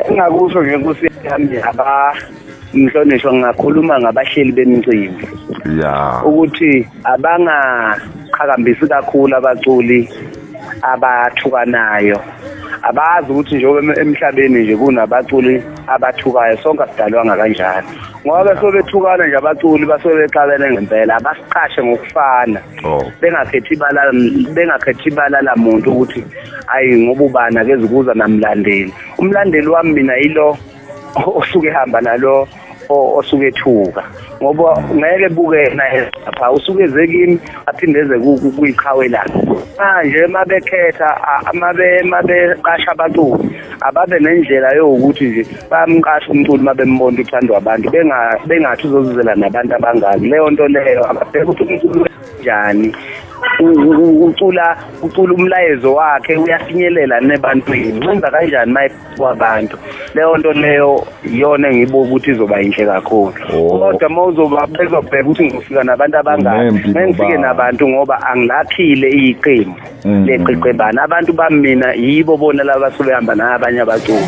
Engakusho nje, Nkosi yami, mhlonishwa, ngingakhuluma ngabahleli bemicimbi ukuthi abangaqhakambisi kakhulu abaculi abathukanayo. Abazi ukuthi njengoba emhlabeni nje kunabaculi abathukayo, sonke asidalwanga kanjalo, ngoba bese bethukana nje abaculi, basuke bexabene ngempela. Abasiqashe ngokufana, bengakhethi ibala, bengakhethi ibala lamuntu ukuthi ayi, ngoba ubani akezikuza namlandeli. Umlandeli wami mina yilo osuke ehamba nalo osuke ethuka, ngoba ngeke buke naye lapha usuke eze kimi, aphinde eze kuyiqhawe lakhe. Manje mabekhetha, mabeqasha abaculi, ababe nendlela yokuthi nje bayamqasha umculi mabembona uthandwa abantu, bengathi uzozizela nabantu abangaki. Leyo nto leyo, ababheke ukuthi umculi njani, ucula umlayezo wakhe uyafinyelela nebantwini, wenza kanjani uma kwabantu. Leyo nto leyo iyona engiyibuka ukuthi izoba yinhle kakhulu. Kodwa uma uzoba bezobheka ukuthi ngizofika nabantu abangaki, Nempi ngeke ngifike nobani. nabantu ngoba angilakhile iqembu leqeqebana. Abantu bami mina yibo bona laba basuke behamba nabanye abaculi.